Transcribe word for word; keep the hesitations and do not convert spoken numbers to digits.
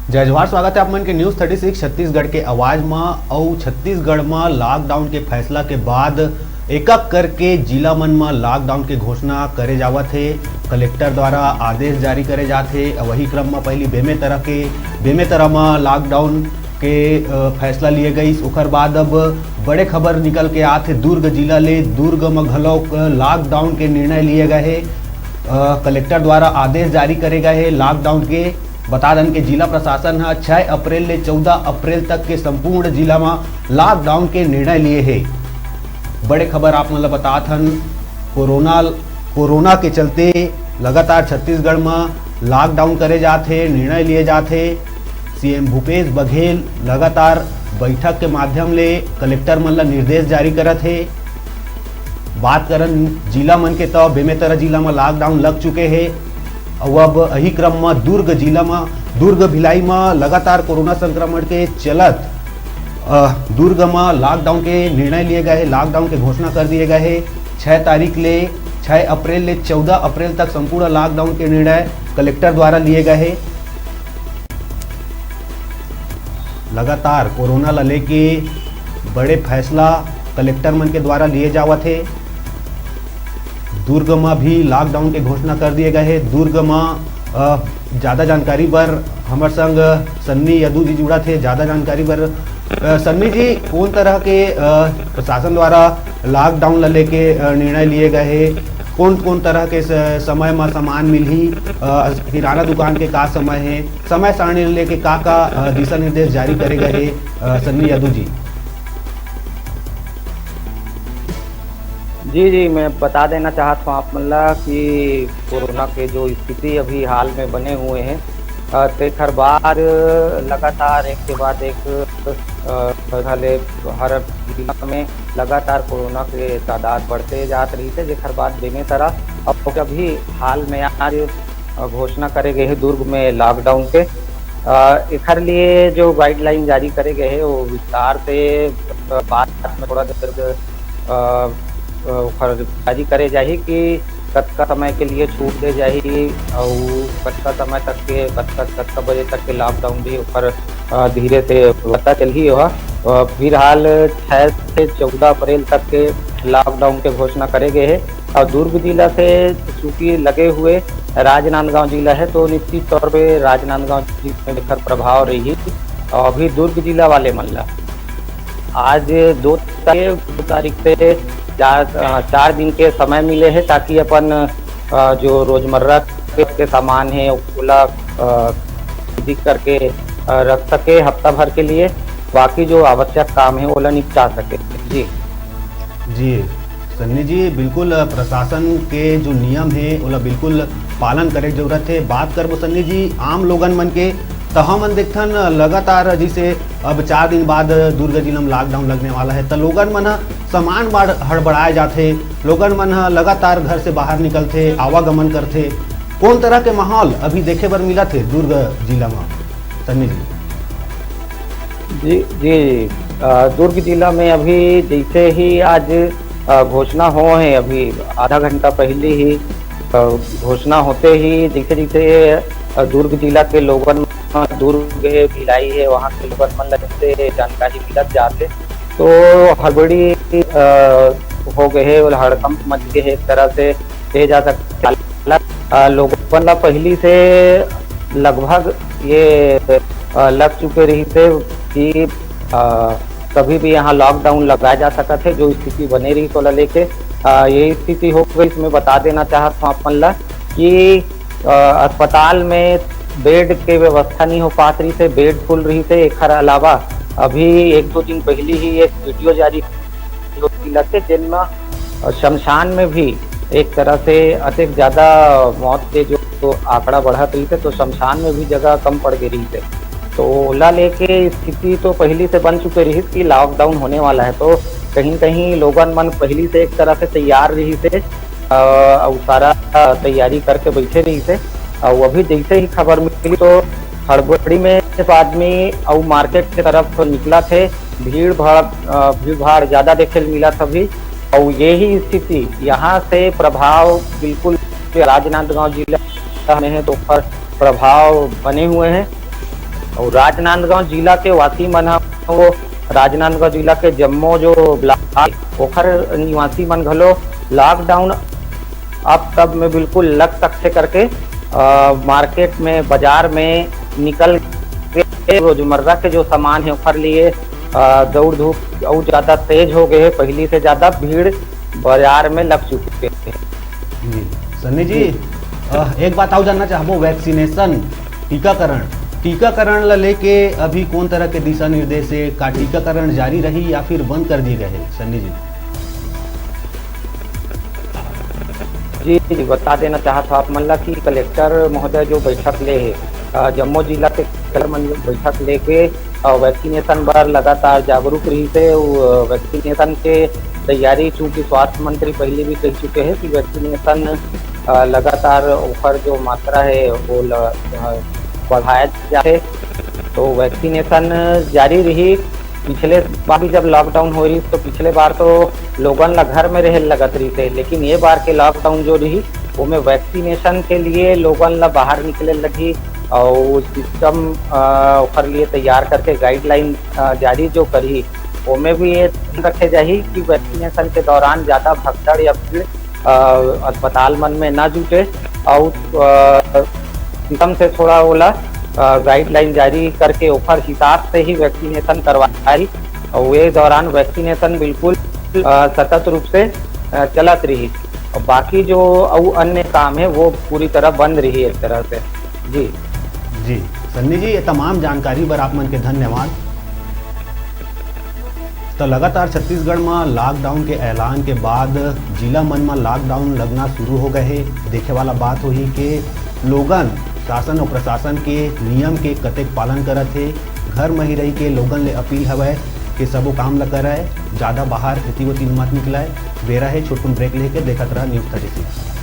जय जोहार, स्वागत है आप मन के न्यूज़ थर्टी सिक्स छत्तीसगढ़ के आवाज म। अउ छत्तीसगढ़ म लॉकडाउन के फैसला के बाद एक-एक करके जिला मन म लॉकडाउन के घोषणा करे जावत हे। कलेक्टर द्वारा आदेश जारी करे जात हे। वही क्रम म पहली बेमेतरा के, बेमेतरा म लॉकडाउन के, अ, फैसला लिए गइस। ओकर बाद अब बड़े खबर निकल के आत हे दुर्ग जिला ले। दुर्ग म घलो लॉकडाउन के निर्णय लिए गए हे। अ, कलेक्टर द्वारा आदेश जारी करे गए हे लॉकडाउन के। बता दन के जिला प्रशासन ह छह अप्रैल ले चौदह अप्रैल तक के संपूर्ण जिला म लॉकडाउन के निर्णय लिए हे। बड़े खबर आप मन ल बतात हन, कोरोना, कोरोना के चलते लगातार छत्तीसगढ़ म लॉकडाउन करे जात हे, निर्णय लिए जात हे। सीएम भूपेश बघेल लगातार बैठक के माध्यम ले कलेक्टर मन ल निर्देश जारी करत हे। बात करन जिला मन के, त बेमेतरा जिला म लॉकडाउन लग चुके हे। अउ अब यही क्रम म दुर्ग जिला म, दुर्ग भिलाई म लगातार कोरोना संक्रमण के चलत, अ, दुर्ग म लॉकडाउन के निर्णय लिए गए हे, लॉकडाउन के घोषणा कर दिए गए हे। छह तारीख ले, छह अप्रैल ले चौदह अप्रैल तक संपूर्ण लॉकडाउन के निर्णय कलेक्टर द्वारा लिए गए हे। लगातार कोरोना ल लेके बड़े फैसला कलेक्टर मन के द्वारा लिए जावत हे। दुर्ग म भी लॉकडाउन के घोषणा कर दिए गए हे। दुर्ग म, अ, ज्यादा जानकारी बर हमर संग सन्नी यदु जी जुड़त हे। ज्यादा जानकारी बर, अ, सन्नी जी, कौन तरह के, अ, प्रशासन द्वारा लॉकडाउन ल लेके, अ, निर्णय लिए गए हे? कौन-कौन तरह के स-, समय म सामान मिलही? अ, किराना दुकान के का समय हे? समय सारणी ल लेके का-का, अ, दिशा निर्देश जारी करे गए हे, अ, सन्नी यदु जी? जी, जी, मैं बता देना चाहत हूँ आप मन ला कि कोरोना के जो स्थिति अभी हाल में बने हुए हैं, अ, तेखर बाद लगातार एक के बाद एक, अ, घले हर जिला में लगातार कोरोना के तादाद बढ़ते जात रहिस हे, जेखर बाद बेमेतरा अब अभी हाल में आज, अ, घोषणा करे गए हे दुर्ग में लॉकडाउन के। अ, एखर लिए जो गाइडलाइन जारी करे गए हे, वो विस्तार से, अ, बाद में थोड़ा देर, अ, अ, ओखर जारी करे जाही कि कतका समय के लिए छूट दे जाही अउ कतका समय तक के, कतका, कतका बजे तक के लॉकडाउन रही, ओखर, अ, धीरे से पता चलही। ओहा, अ, फिलहाल छह से चौदह अप्रैल तक के लॉकडाउन के घोषणा करे गए हे। अउ दुर्ग जिला से चूंकि लगे हुए राजनांदगांव जिला है, तो निश्चित तौर पे राजनांदगांव जिला में एकर प्रभाव रही। अउ अभी दुर्ग जिला वाले मन ला आज दो तारीख, दो तारीख से चार, अ, चार दिन के समय मिले हे, ताकि अपन, अ, जो रोजमर्रा के, के सामान है, ओला, अ, खरीदी करके, अ, रख सके हफ्ता भर के लिए। बाकी जो आवश्यक काम है, ओला निपटा सके। जी। जी, सन्नी जी, बिल्कुल, अ, प्रशासन के जो नियम हे, ओला बिल्कुल पालन करे के जरूरत हे। बात करबो सन्नी जी, आम लोगन मन के, त हमन देखथन, अ, लगातार जैसे अब चार दिन बाद दुर्ग जिला में लॉकडाउन लगने वाला है, त लोगन मन ह सामान बर हड़बड़ाए जाथे, लोगन मन ह लगातार घर से बाहर निकलथे, आवागमन करथे। कौन तरह के माहौल अभी देखे बर मिलत हे दुर्ग जिला म, सन्नी जी? जी, जी। अ, दुर्ग जिला में अभी जैसे ही आज, अ, घोषणा हो है, अभी आधा घंटा पहले ही, अ, घोषणा होते ही जैसे, जैसे, अ, दुर्ग जिला के लोगन, दुर्ग है, भिलाई है, वहाँ के लोगन मन ला जैसे जानकारी मिलत जाते, तो हड़बड़ी, अ, हो गए है, हड़कंप मच गए है, एक तरह से कहे जा सकता है। अ, लोगन ला पहली से लगभग ये, अ, लग चुके रहिस हे कि, अ, कभी भी यहाँ लॉकडाउन लगाया जा सकत है, जो स्थिति बने रही, ओला लेके, अ, ये स्थिति हो गई। इसमें बता देना चाहत हूँ आप मन ला कि, अ, अस्पताल में बेड के व्यवस्था नहीं हो पात रहिस हे, बेड फुल रहिस हे। एखर अलावा अभी एक दो दिन पहली ही एक वीडियो जारी होती लगे, जिनमें शमशान में भी एक तरह से अतेक ज्यादा मौत के जो, जो आंकड़ा बढ़त रहिस हे, तो शमशान में भी जगह कम पड़ गई रहिस हे। तो ओला लेके स्थिति तो पहली से बन चुके रहिस कि लॉकडाउन होने वाला है, तो कहीं न कहीं लोगन मन पहली से एक तरह से तैयार रहिस हे, अ, अउ सारा तैयारी करके बैठे रहिस हे। अउ अभी जैसे ही खबर मिली, तो हड़बड़ी में सब आदमी अउ मार्केट के तरफ निकलत हे, भीड़ भाड़, अ, भीड़ भाड़ ज्यादा देखे ल मिलत हे अभी। अउ यही स्थिति यहाँ से प्रभाव बिल्कुल राजनांदगांव जिला में है, तो ओकर प्रभाव बने हुए हैं। अउ राजनांदगांव जिला के वासी मन ह, वो राजनांदगांव जिला के जम्मो जो ब्लॉक, ओखर निवासी मन घलो लॉकडाउन अब तब में बिल्कुल लग सकथे करके, अ, मार्केट में, बाजार में निकल के रोजमर्रा के जो सामान हे, ओखर लिए, अ, दौड़ धूप अउ ज्यादा तेज हो गए हे, पहिली से ज्यादा भीड़ बाजार में लग चुके हे। जी, सन्नी जी, जी। अ, एक बात अउ जानना चाहबो, वैक्सीनेशन, टीकाकरण, टीकाकरण ला लेके अभी कौन तरह के दिशा निर्देश हे? का टीकाकरण जारी रही या फिर बंद कर दिए गए हे, सन्नी जी? जी, जी, बता देना चाहत हव आप मन ला कि कलेक्टर महोदय जो बैठक ले हे, अ, जम्मो जिला के कलेक्टर मन जो बैठक लेके, अ, वैक्सीनेशन बर लगातार जागरूक रहिस हे। वो, अ, वैक्सीनेशन के तैयारी, चूंकि स्वास्थ्य मंत्री पहले भी कह चुके हे कि वैक्सीनेशन, अ, लगातार ओकर जो मात्रा हे, वो ल-, अ, बढ़ाया जाथे। तो वैक्सीनेशन जारी रही। पिछले बार भी जब लॉकडाउन हो रही, तो पिछले बार तो लोगन ला घर में रहे लगत रहिस हे, लेकिन ये बार के लॉकडाउन जो रही, ओमे वैक्सीनेशन के लिए लोगन ला बाहर निकले लगही, अउ सिस्टम, अ, ओकर लिए तैयार करके गाइडलाइन, अ, जारी जो करही, ओमे भी ये ध्यान रखे जाही कि वैक्सीनेशन के दौरान ज्यादा भगदड़ या भीड़, अ, अस्पताल मन में ना जुटे, अउ, अ, सिस्टम से थोड़ा ओला, अ, गाइडलाइन जारी करके ओकर हिसाब से ही वैक्सीनेशन करवाही। अउ ये दौरान वैक्सीनेशन बिल्कुल, अ, सतत रूप से, अ, चलत रही। और बाकी जो अउ अन्य काम है, वो पूरी तरह बंद रही एक तरह से। जी। जी, सन्नी जी, ये तमाम जानकारी बर आप मन के धन्यवाद। तो लगातार छत्तीसगढ़ म लॉकडाउन के ऐलान के बाद जिला मन म लॉकडाउन लगना शुरू हो गए हे। देखे वाला बात होही के लोगन शासन और प्रशासन के नियम के कतेक पालन करत हे। घर म ही रही के लोगन ले अपील हवय कि सबो काम ल करय, ज्यादा बाहर एती ओती मत निकलय। बेरा हे छोटकुन ब्रेक लेके, देखत रहा न्यूज़ थर्टी सिक्स।